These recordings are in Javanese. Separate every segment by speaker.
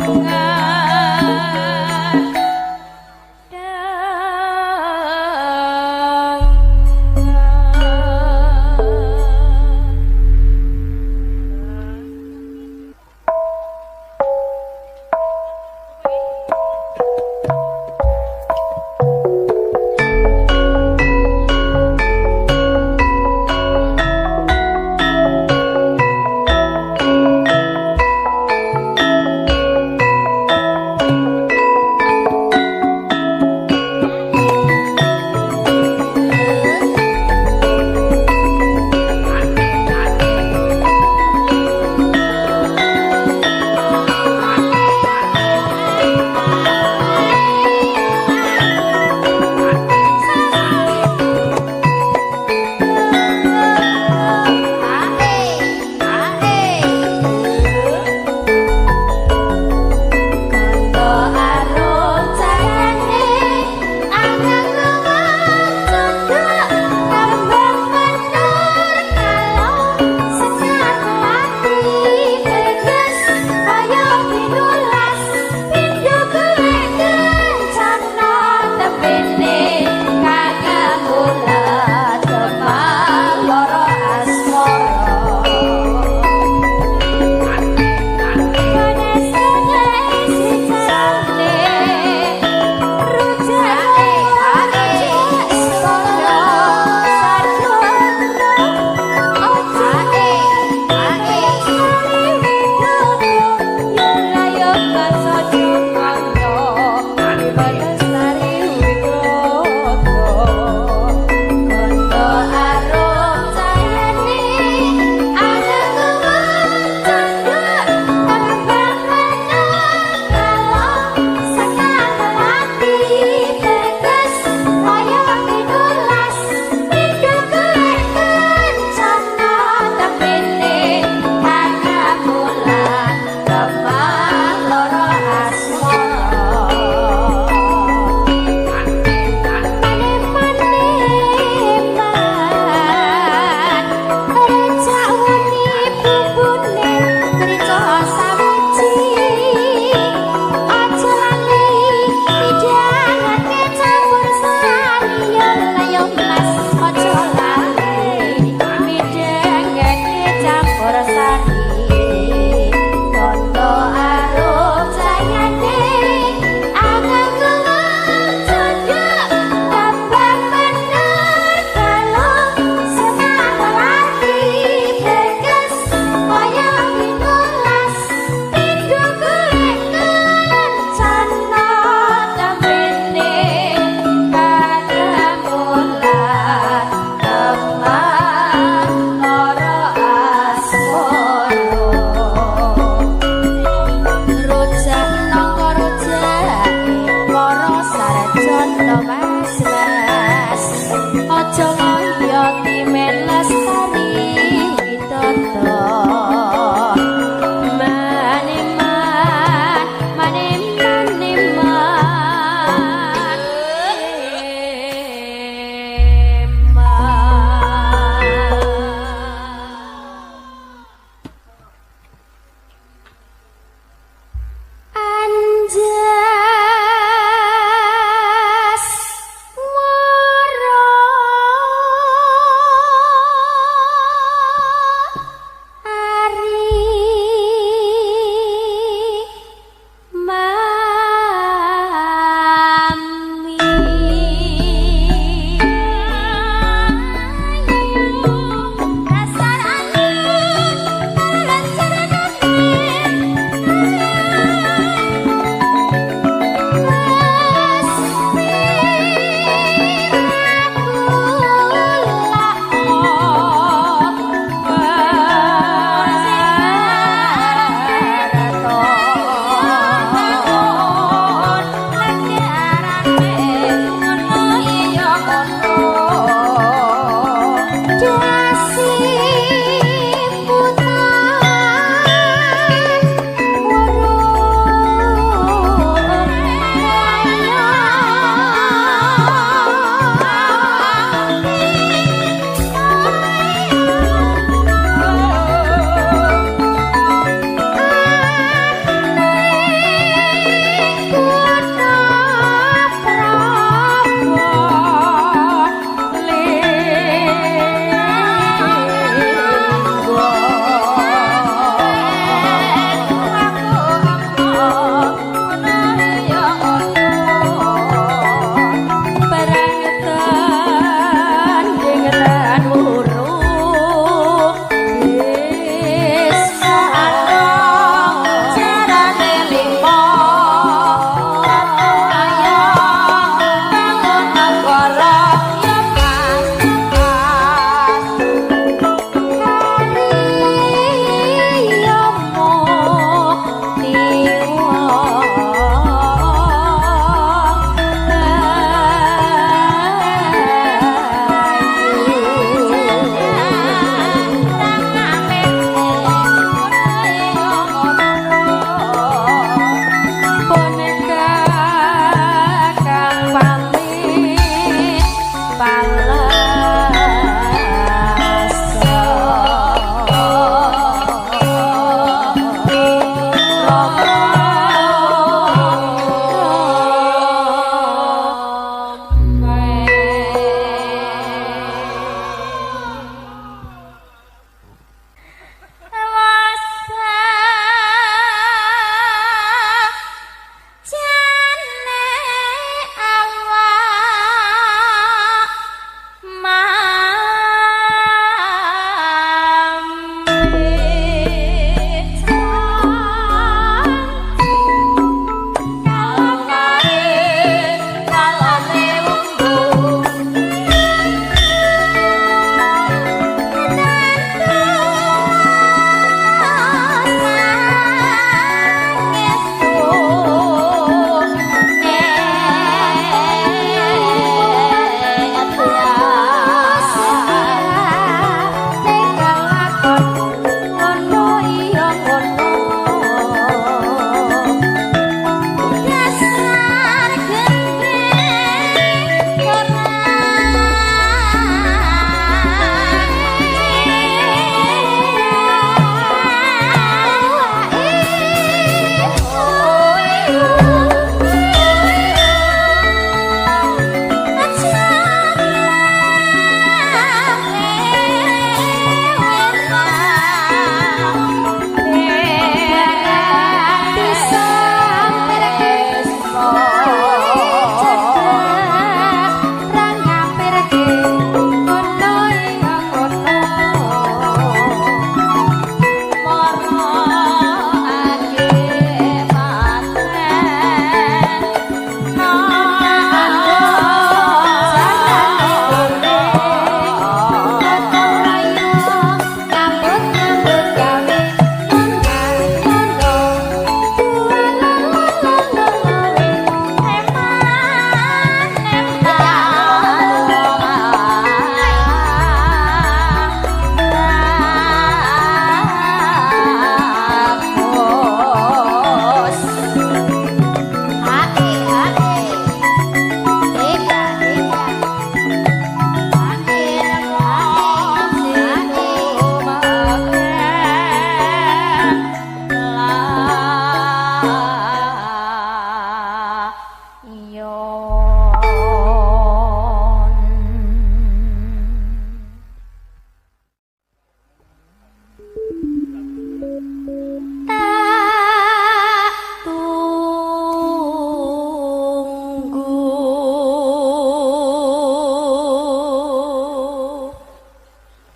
Speaker 1: Dangan.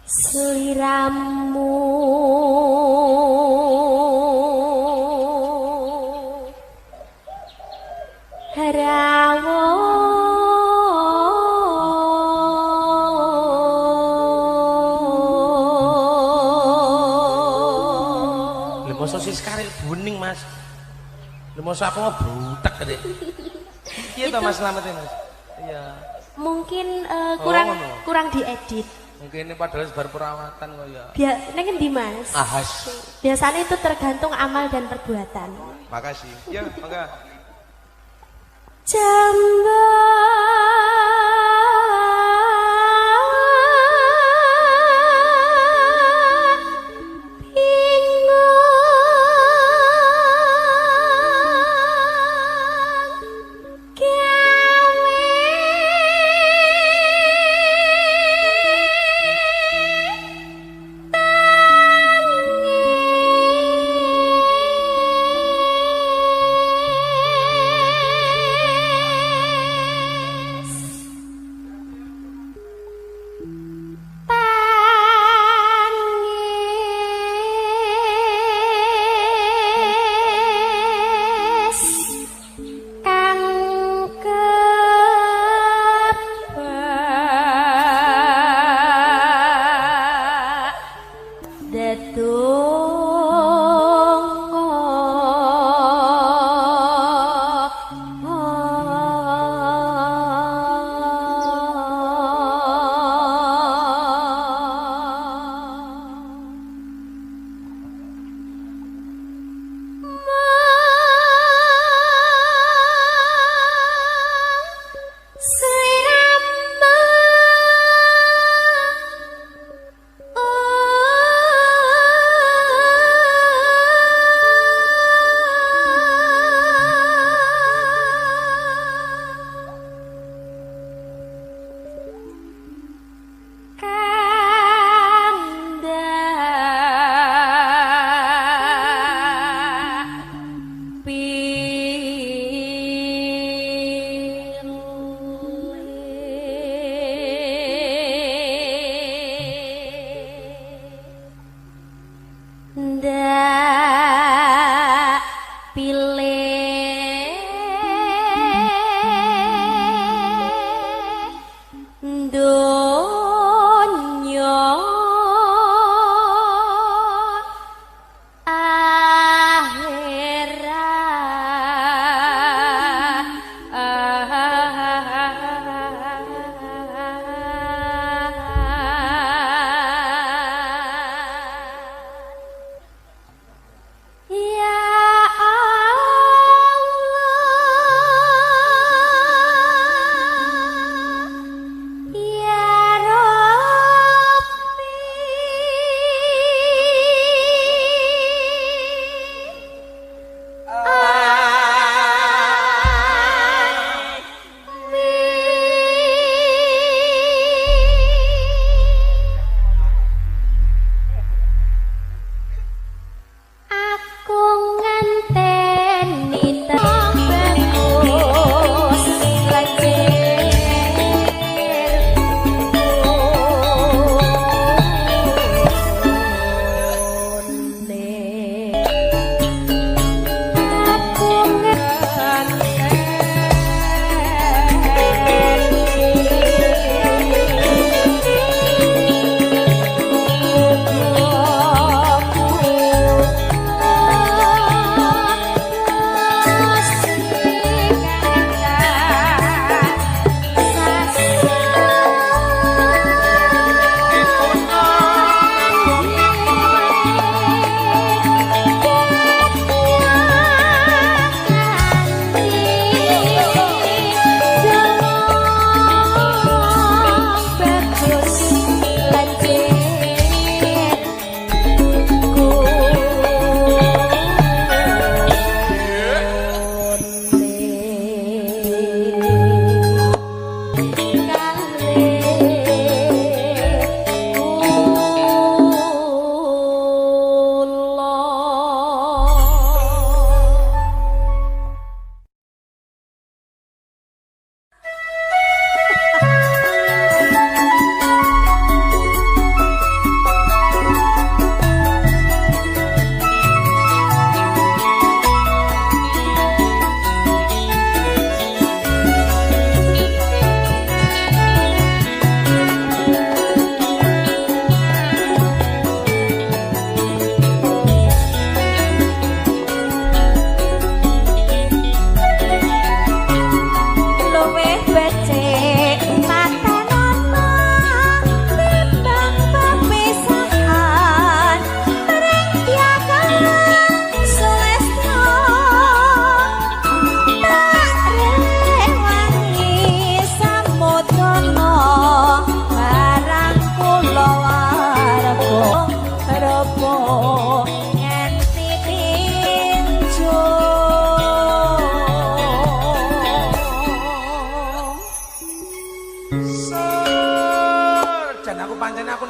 Speaker 1: Sliramu rawuh.
Speaker 2: Lha mosok Siska bening, Mas. Lha mosok aku ngebrutek gede. Iya toh Mas Slamet Mas. Iya.
Speaker 1: Mungkin kurang
Speaker 2: oh,
Speaker 1: kurang diedit.
Speaker 2: Mungkin ini padahal sebar perawatan kok ya.
Speaker 1: Biar neng endi Mas?
Speaker 2: Ahas.
Speaker 1: Biasanya itu tergantung amal dan perbuatan.
Speaker 2: Makasih. Ya, mangga.
Speaker 1: Jambak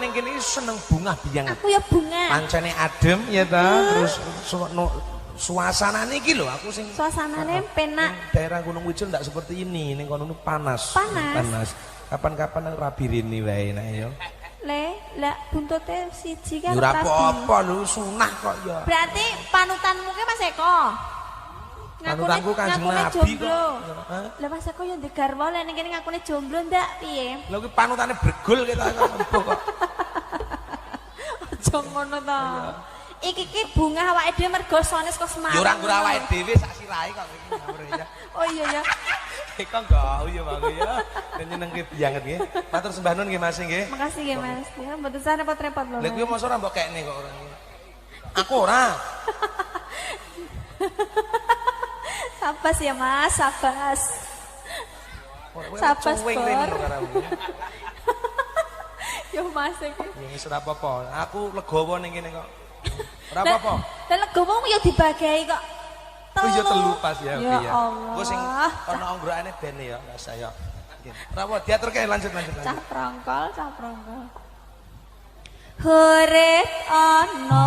Speaker 2: ning kene iki seneng bungah biyangan.
Speaker 1: Aku ya bunga.
Speaker 2: Pancene adem ya ta, terus suasanane iki lho aku sing
Speaker 1: suasanane penak.
Speaker 2: Daerah Gunung Wijil ndak seperti ini, ning kono panas.
Speaker 1: Panas.
Speaker 2: Panas. Kapan-kapan rabi rene wae nek ya.
Speaker 1: Le, lah buntute siji kan
Speaker 2: ya ora apa-apa lho, sunah kok ya.
Speaker 1: Berarti panutanmu ki Mas Eko.
Speaker 2: Panutanku Kanjeng Nabi kok.
Speaker 1: Lah Mas Eko yo ndek garwa lek ning kene ngakune jomblo ndak piye?
Speaker 2: Lha kuwi panutane bregul ketok kok.
Speaker 1: Aja ngono ta. Iki ki bunga awake dhewe mergo sone saka Semarang.
Speaker 2: Ya ora nggur awake dhewe sak sirahe kok iki.
Speaker 1: Oh iya ya.
Speaker 2: Eko gak ya Bang ya. Nyenengke banget nggih. Matur sembah nuwun nggih Mas nggih.
Speaker 1: Makasih nggih Mas. Ya mboten usah repot-repot lho.
Speaker 2: Lha kuwi mosok ora mbok kekne kok ora. Aku ora.
Speaker 1: Sabas ya Mas, sabas. Sabas bor. Yo Mas iki.
Speaker 2: Ya wis ora apa-apa. Aku legowo ning kene kok. Ora apa-apa.
Speaker 1: Lah legowo ya dibagai kok.
Speaker 2: Oh iya telu pas ya, oke ya.
Speaker 1: Engko
Speaker 2: sing ana onggrokane ben ya, rasa ya. Nggih. Ora apa diaturke lanjut lanjut.
Speaker 1: Cah prongkol, cah prongkol. Hore ana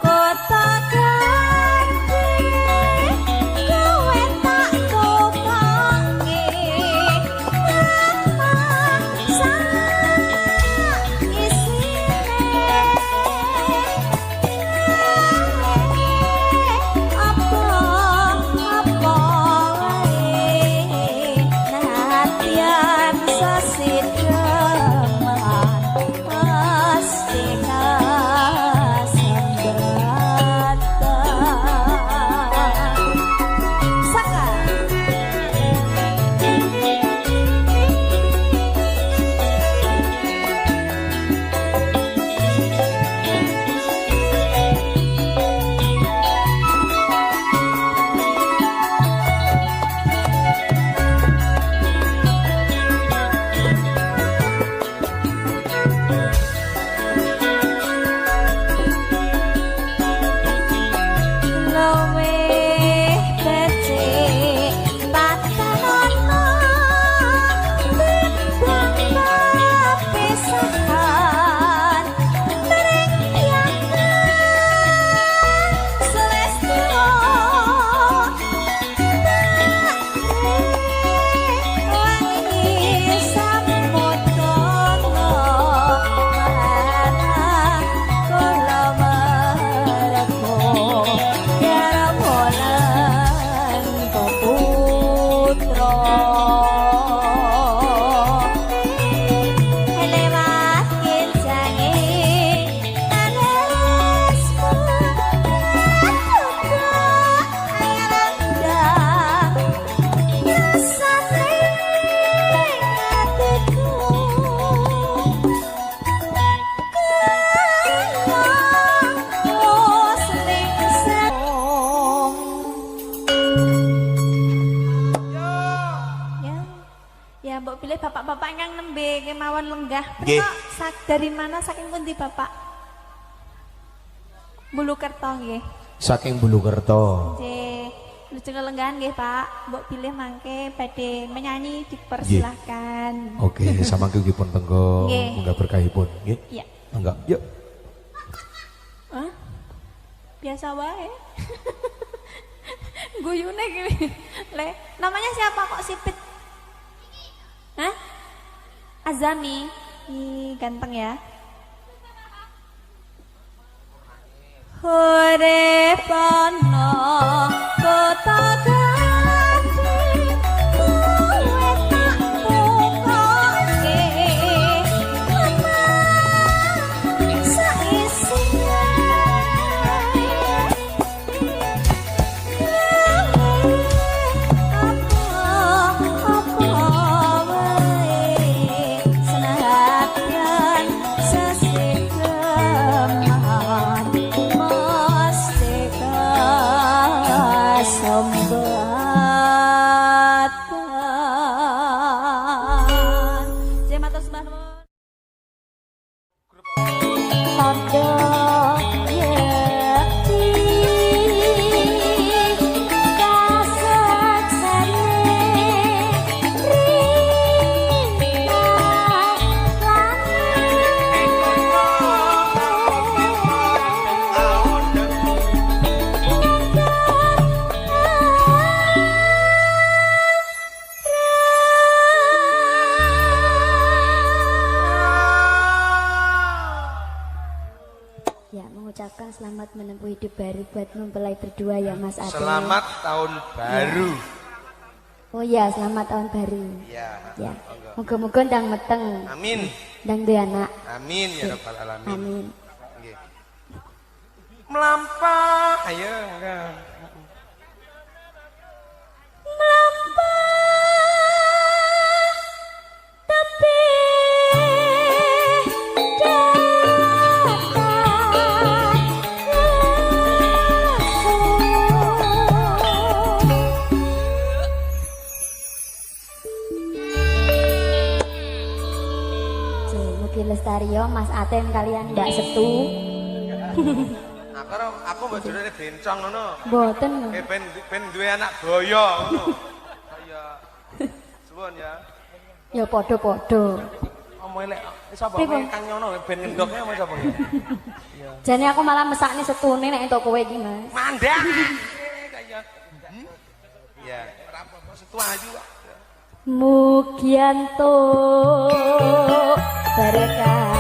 Speaker 1: kota gedhe kowe tak kopoke bapak-bapak ingkang nembe kemawon lenggah.
Speaker 2: Nggih.
Speaker 1: Dari mana saking pundi Bapak? Bulukerto nggih.
Speaker 3: Saking Bulukerto.
Speaker 1: Nggih. Lujeng lenggahan nggih Pak. Mbok bilih mangke badhe menyanyi dipersilahkan.
Speaker 3: Oke, samangke ugi pun tenggo munggah berkahipun nggih.
Speaker 1: Iya.
Speaker 3: Mangga. Yuk.
Speaker 1: Hah? Biasa wae. Guyune iki. Le, namanya siapa kok sipit? Hah? Azami. Ih, ganteng ya. Hore pono kota gede kowe tak tukoke omah saisine apa wae senadyan sesideman mesti kasembatan. Jeng matur sembah nuwun. Tondo yekti kasaksane rina langit.
Speaker 4: buat mempelai berdua ya Mas Ade.
Speaker 2: Selamat tahun baru.
Speaker 4: Ya. Oh iya, selamat tahun baru.
Speaker 2: Iya.
Speaker 4: Ya. Moga-moga ndang meteng.
Speaker 2: Amin.
Speaker 4: Ndang duwe anak.
Speaker 2: Amin ya rabbal alamin.
Speaker 4: Amin.
Speaker 2: Nggih. Mlampah, ayo monggo.
Speaker 1: Mlampah tepi
Speaker 4: Mugi lestario Mas Aten kalian Mbak Setu.
Speaker 2: Aku mbok jurune bencong ngono.
Speaker 4: Mboten.
Speaker 2: Ben duwe anak boyo ngono. Kaya suwun ya.
Speaker 4: Ya padha-padha.
Speaker 2: Omong elek sapa Kang Nyono ben ngendokne omong sapa iki. Iya.
Speaker 4: Jane aku malah mesakne setune nek entuk kowe iki, Mas.
Speaker 2: Mandek. Kaya. Iya, ora apa-apa setu ayu kok.
Speaker 4: Mugi entuk berkah.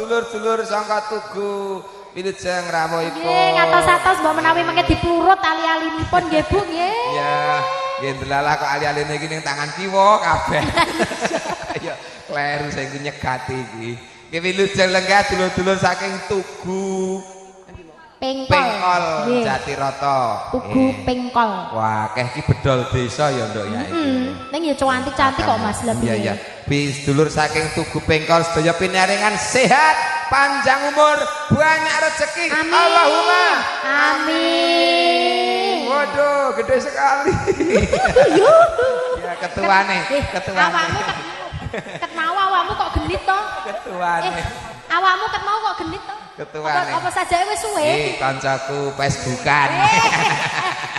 Speaker 5: Dulur-dulur sangka Tugu wilujeng rawuhipun.
Speaker 1: Nggih, ngatos-atos mbok menawi mengke diplurut ali-alinipun nggih Bu nggih.
Speaker 5: Iya, nggih ndelalah kok ali-aline iki ning tangan kiwa kabeh. Ya kleru sing nyegati iki. Nggih wilujeng lenggah dulur-dulur saking Tugu
Speaker 1: Pengkol,
Speaker 5: Jatiroto.
Speaker 1: Tugu Pengkol.
Speaker 5: Wah, akeh iki bedol desa ya nduk ya iki.
Speaker 1: Ning ya cantik-cantik kok Mas lebih.
Speaker 5: Iya iya. Bis dulur saking Tugu Pengkol sedaya pinaringan sehat, panjang umur, banyak rezeki.
Speaker 1: Amin.
Speaker 5: Allahumma
Speaker 1: amin.
Speaker 5: Waduh, gede sekali. Ya ketuane, ketuane.
Speaker 1: Awakmu ket mau awakmu kok genit to?
Speaker 5: Ketuane.
Speaker 1: Awakmu ket mau kok genit to?
Speaker 5: Ketuane.
Speaker 1: Apa saja wis suwe?
Speaker 5: Kancaku Facebookan.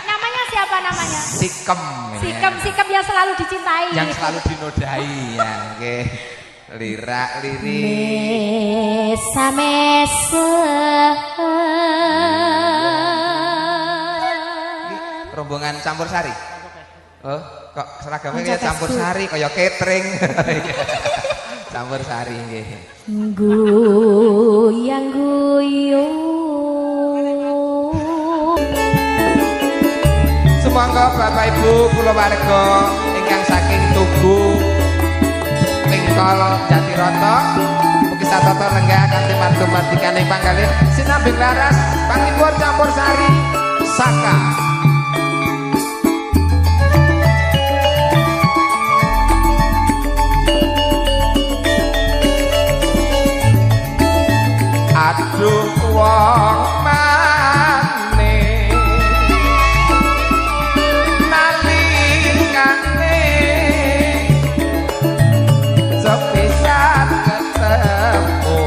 Speaker 1: Namanya siapa namanya?
Speaker 5: Sikem.
Speaker 1: Sikem, Sikem yang selalu dicintai.
Speaker 5: Yang selalu dinodai ya, nggih. Lirak lirik.
Speaker 1: Mesa-mesa.
Speaker 5: Rombongan campur sari. Oh, kok seragamnya kayak campur sari kaya catering. Campur sari nggih.
Speaker 1: Goyang goyong.
Speaker 5: Sumangga Bapak Ibu kula warga ingkang saking Tugu Bengkol Jatiroto. Mugi satata lenggah kanthi mardu-mardikaning panggalih sinambing laras panglipur campur sari Saka. Aduh wong manis nalikane sepisan ketemu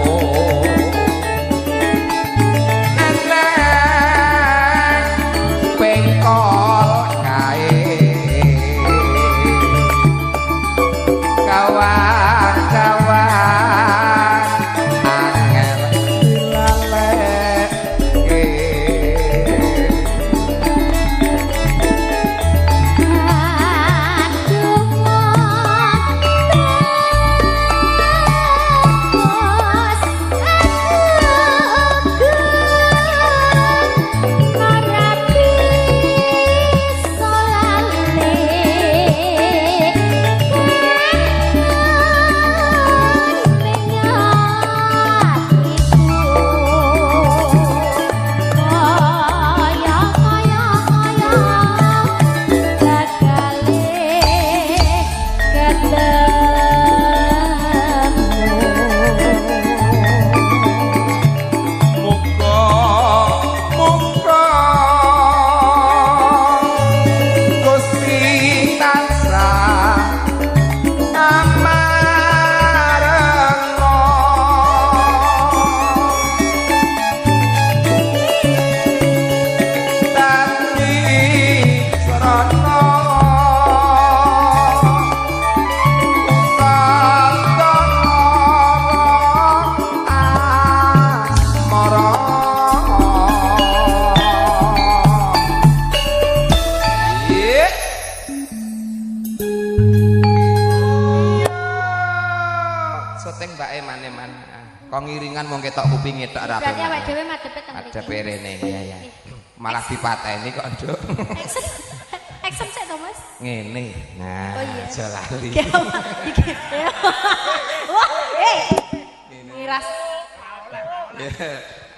Speaker 5: eneng bengkol kae kawan-kawan angel dilaleke.
Speaker 4: Aduh wong terus aku ora bisa lali kangen ning atiku kaya kaya kaya bakale ketemu.
Speaker 5: Muga muga Gusti tansah amareng dadi srana asmara. Iya. Syuting mbake mane-mane. Kok ngiringan mung ketok kupinge tok ra.
Speaker 4: Berarti awake dhewe madhepe teng mriki.
Speaker 5: Madhepe rene ya ya. Malah dipateni kok, Nduk.
Speaker 4: Action. Action sik to, Mas.
Speaker 5: Ngene. Nah,
Speaker 4: Oh iya.
Speaker 5: aja lali.
Speaker 1: Wah, eh. Miras.
Speaker 5: Ya,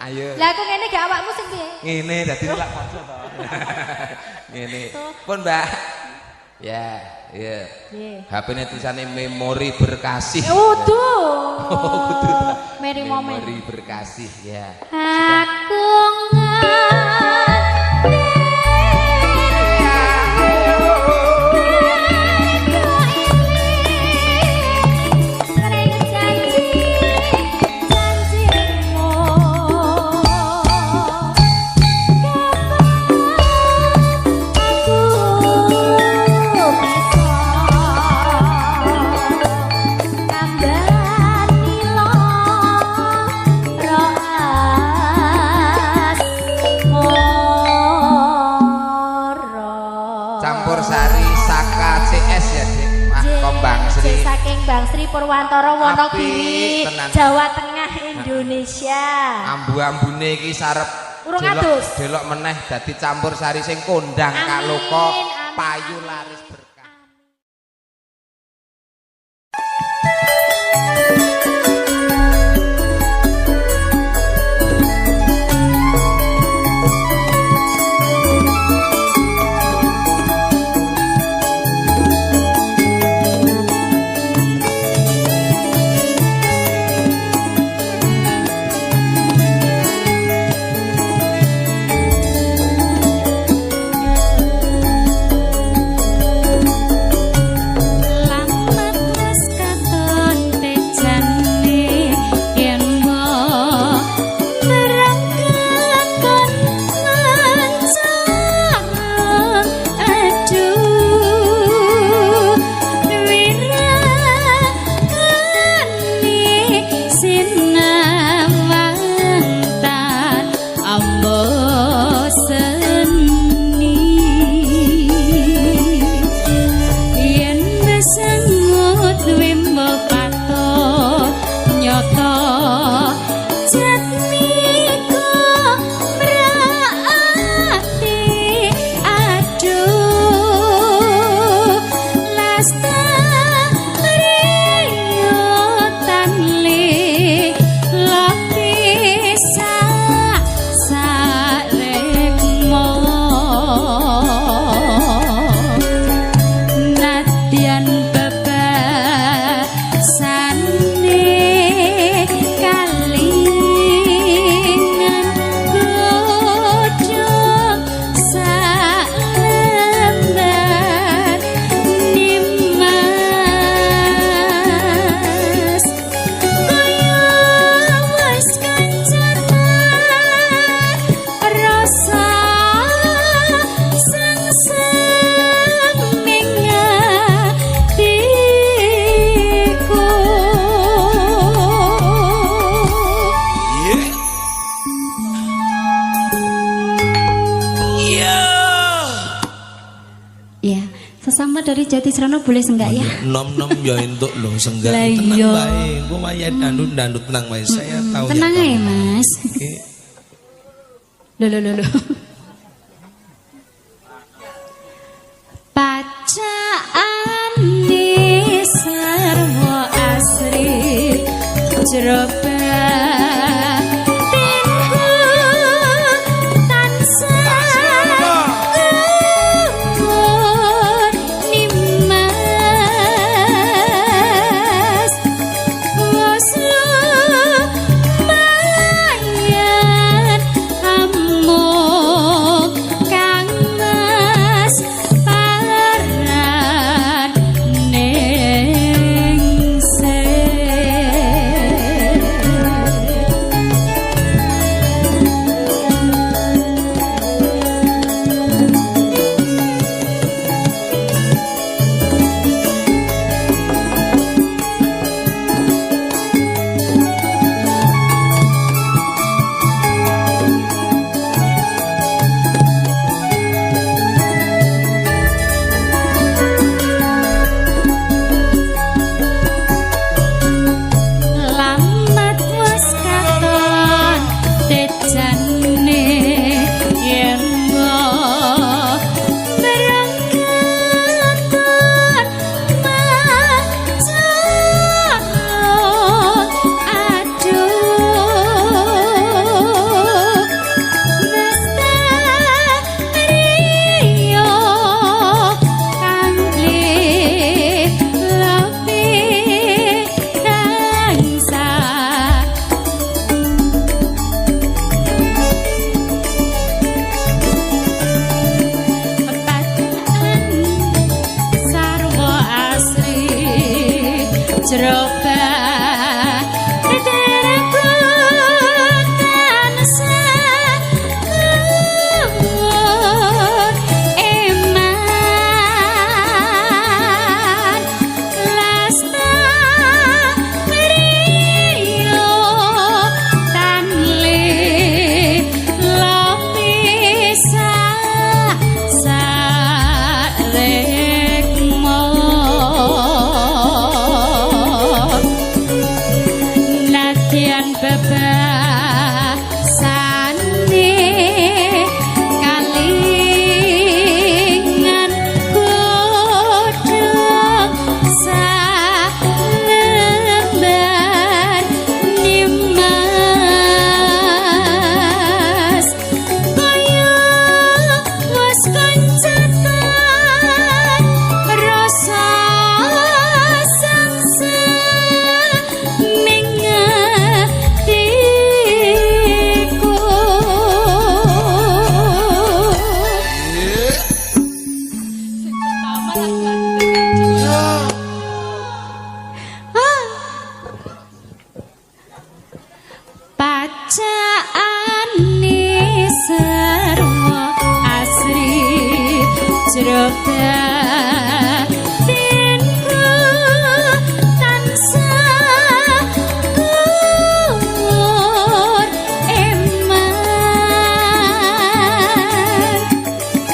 Speaker 5: ayo.
Speaker 4: Lah aku ngene gak awakmu sing piye?
Speaker 5: Ngene dadi lak pojok to. Ngene. Pun, Mbak. Ya, iya.
Speaker 4: Nggih.
Speaker 5: HP-ne tulisane memori berkasih.
Speaker 4: Udu.
Speaker 5: Oh, kudu.
Speaker 4: Mary moment.
Speaker 5: Memori berkasih ya.
Speaker 4: Aku ngerti janji-janjimu. Kapan aku bisa nambani lara asmara.
Speaker 5: Campur sari Saka CS ya, Dik. Wah, Kombang Sri.
Speaker 4: Saking Bang Sri Purwantara Wonogiri,
Speaker 5: Apik, tenan.
Speaker 4: Jawa Tengah, Indonesia.
Speaker 5: Ambu-ambune iki sarep
Speaker 4: Urung
Speaker 5: delok-
Speaker 4: adus.
Speaker 5: Delok meneh dadi campur sari sing kondang
Speaker 4: Amin,
Speaker 5: kaloka
Speaker 4: amin.
Speaker 5: payu laris berkah.
Speaker 4: Aku dari Jatisrono boleh senggak ya?
Speaker 2: Nom-nom ya entuk lho senggak.
Speaker 4: Lah
Speaker 2: Tenang
Speaker 4: iya.
Speaker 2: wae. Engko wayahe dandut-dandut tenang wae. Saya tahu.
Speaker 4: Tenang
Speaker 2: ya,
Speaker 4: ae, Mas.
Speaker 2: Oke.
Speaker 4: Lho lho lho lho. Pacaane sarwa asri jero batinku tansah gumun nimas wis lumayan amung kang mas paran ningsih. Lamat wis katon tejane yen berangkat macan aduh Lestariyo kang lebih tansah Pepathan sarwa asri jero batinku tansah gumun eman lestariyo tan lelopisa sarekmo nadyan bebasane kalingan godhong salembar nimas kaya wis kancatan rasa sangsara ning atiku. Pacaane sarwa asri jero batinku tansah gumun eman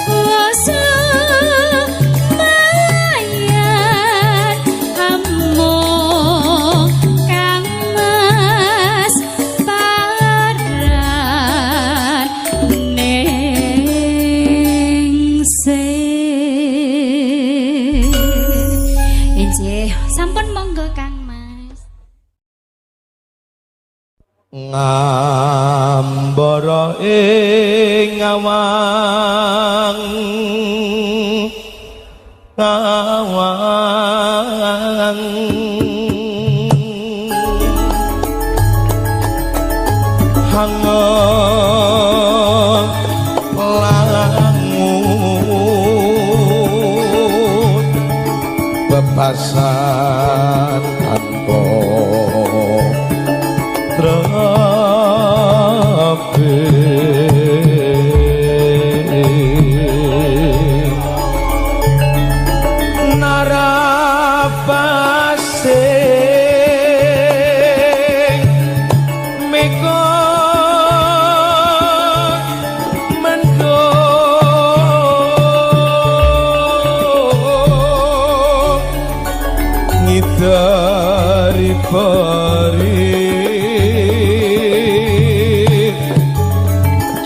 Speaker 4: wis lumayan amung kang mas paran ningsih. Injih, sampun monggo Kang Mas.
Speaker 2: Ngambara ing awang awang hangat langut bebasan tanpa trape narapase meko mendung.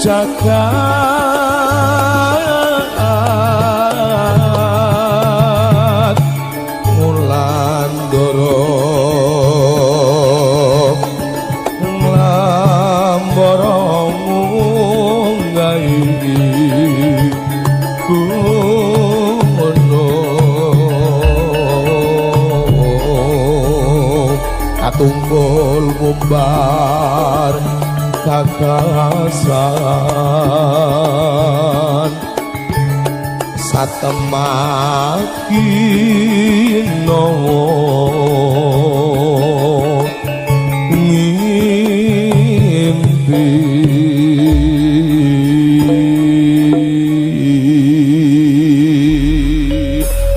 Speaker 3: Jagat Wulandara Nglambara munggahi gunung katungkul ngumbar gagasan satemakino ngimpi.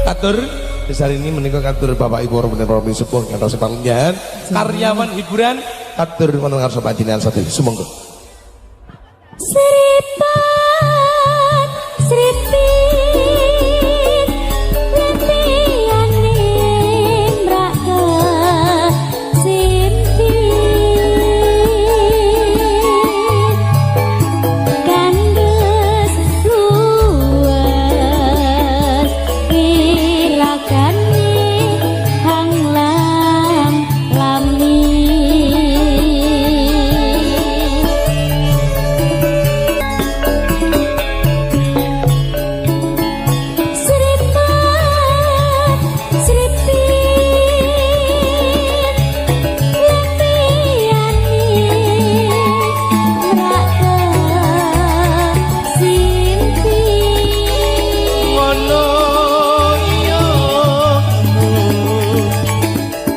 Speaker 3: Katur besar ini menika katur Bapak Ibu para sepuh ngantos panjenengan karyawan hiburan katur wonten ngarsa panjenengan sedaya sumangga.
Speaker 4: Sripat sripit lempiyane mrak kesimpit kandes luwes wilakane hang lam lami. Sripat sripit lempiyane mrak kesimpit
Speaker 2: Ngono iya.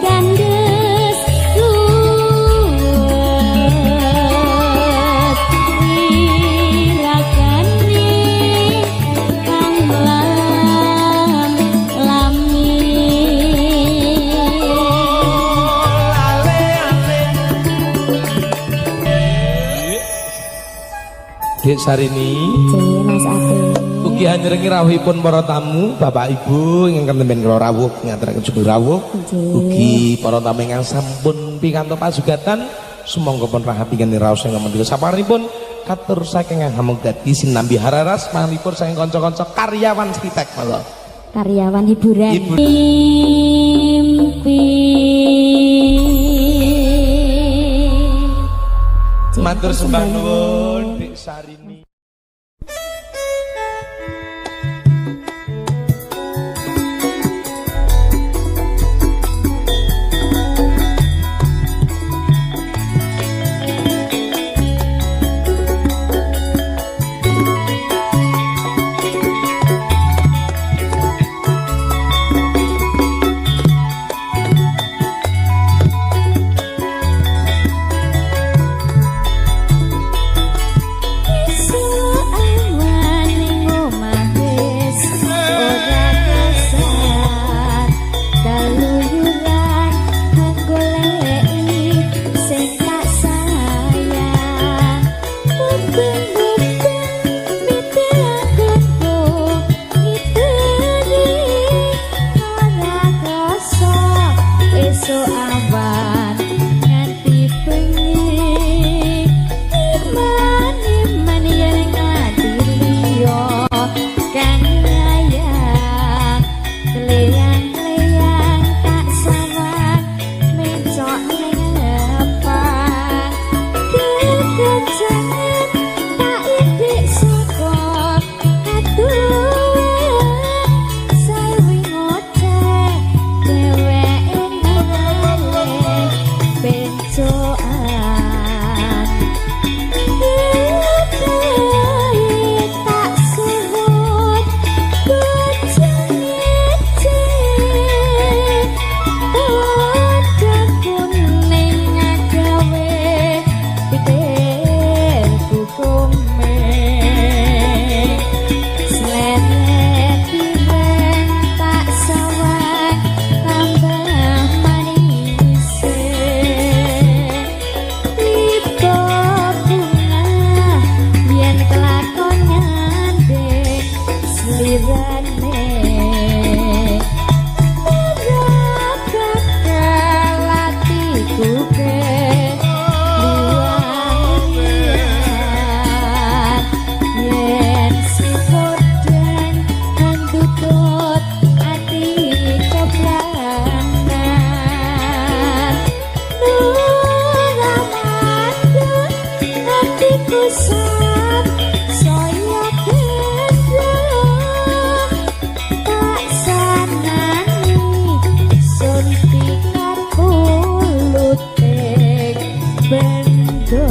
Speaker 4: Kandes luwes wilakane kang lam lami.
Speaker 2: Dik Sarini
Speaker 4: Mas Ate.
Speaker 2: ugi hanyerengi rawuhipun para tamu, Bapak Ibu ingkang temben kula rawuh ngaturaken sugeng rawuh. Ugi para tamu ingkang sampun pikantuk pasugatan sumangga pun rahapingan raos ingkang mendika saparipun katur saking Hamengdadi sinambi hararas manipun saking kanca-kanca karyawan Sritek monggo.
Speaker 4: Karyawan hiburan.
Speaker 2: Hiburan.
Speaker 4: Mimpi.
Speaker 2: Matur sembah nuwun Dik Sarini.
Speaker 4: Isun beda.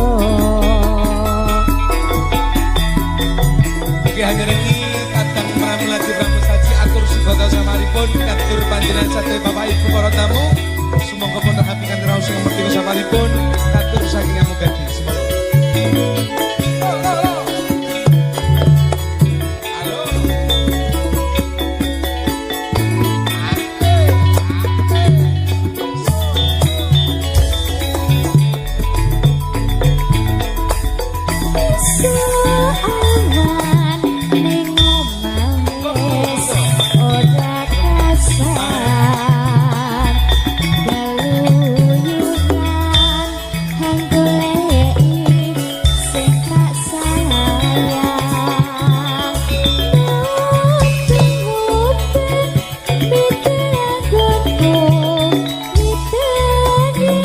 Speaker 3: Oke, hadirin iki kadang pramila pramusaji atur sugata samaripun katur panjenengan sadaya Bapak Ibu para tamu. Sumangga pun rahapikan raos sing merdeka samaripun katur saking Amugadi. Sumangga. Halo.
Speaker 4: Awan ning omah wis ora kasar, keluyuran goleki sing tak sayang. Mubeng-mubeng mite anggonku miteni,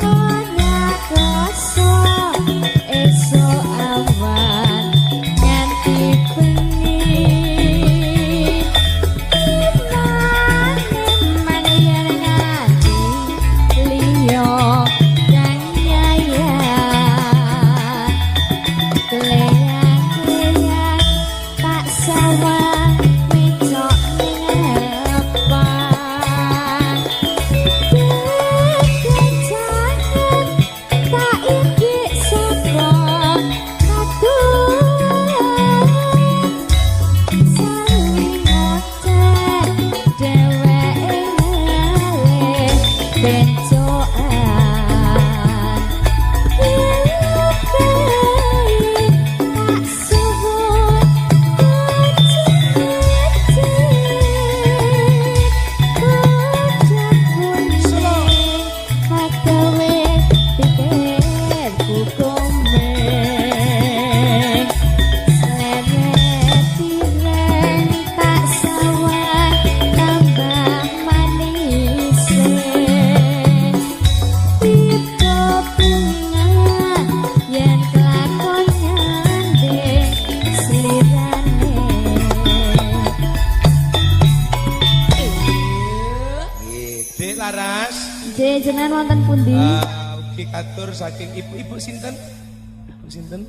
Speaker 4: ora krasa esuk awan nganti bengi. Eman yen nganti liya kang nyayang, kleyang-kleyang tak sawang mecok ning ngarepan. Kekencangan tak idik saka kaduan, sawi ngoceh dheweke ngalih bencokan. Kilukai tak suwun kucing kocak kuning agawe pikirku komeng. Sleret ireng tak sawang tambah manis, tipe bunga yen kelakon nyanding slirane.
Speaker 3: Nggih, Dik Laras.
Speaker 4: Nggih, jenengan wonten pundi?
Speaker 3: Ugi katur saking ibu-ibu sinten? Ibu sinten?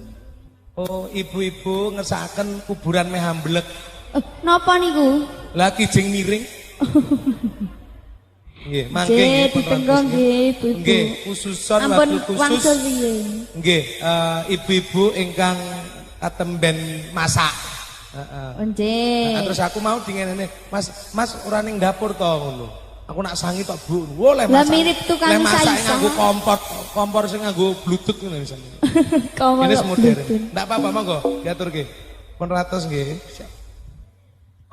Speaker 3: Oh, ibu-ibu ngersakaken kuburan meh amblek.
Speaker 4: Napa niku?
Speaker 3: Lah kijing miring. Nggih, mangke
Speaker 4: Nggih,
Speaker 3: nggih pun
Speaker 4: ditenggo
Speaker 3: ratus,
Speaker 4: nggih ibu-ibu.
Speaker 3: Nggih, khususon
Speaker 4: Ampun
Speaker 3: wabil khusus.
Speaker 4: wangsul riyin.
Speaker 3: Nggih, ibu-ibu ingkang katemben masak. Heeh.
Speaker 4: Oh, nggih.
Speaker 3: Nah, terus aku mau dingenene, Mas, Mas ora ning dapur to ngono. Aku nak sangi tok, Bu. Woleh
Speaker 4: Lah
Speaker 3: masak.
Speaker 4: mirip tukang
Speaker 3: Leh masak
Speaker 4: isa-isa.
Speaker 3: nganggo kompor, kompor sing nganggo bluetooth ngono misalnya.
Speaker 4: Kompor
Speaker 3: Ini
Speaker 4: kok
Speaker 3: modern.
Speaker 4: bluetooth.
Speaker 3: Ndak apa-apa monggo diaturke. Pun ratus nggih. Siap.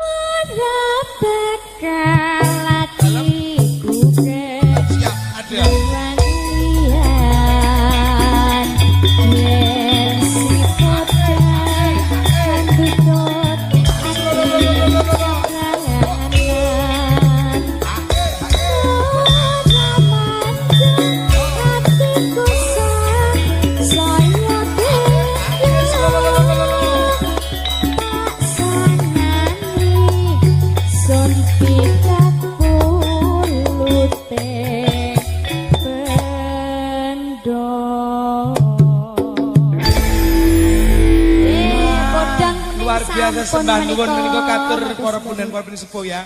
Speaker 4: Ora bakal atiku
Speaker 3: Siap, ada.
Speaker 4: Kewangian yen si podang kan tutut ati karangan. Ora mandek atiku saya tak sangani sun pikat pulute bendo. Podang kuning
Speaker 3: Luar biasa
Speaker 4: sampun
Speaker 3: sembah nuwun
Speaker 4: menika.
Speaker 3: menika katur para punden para sepuh ya.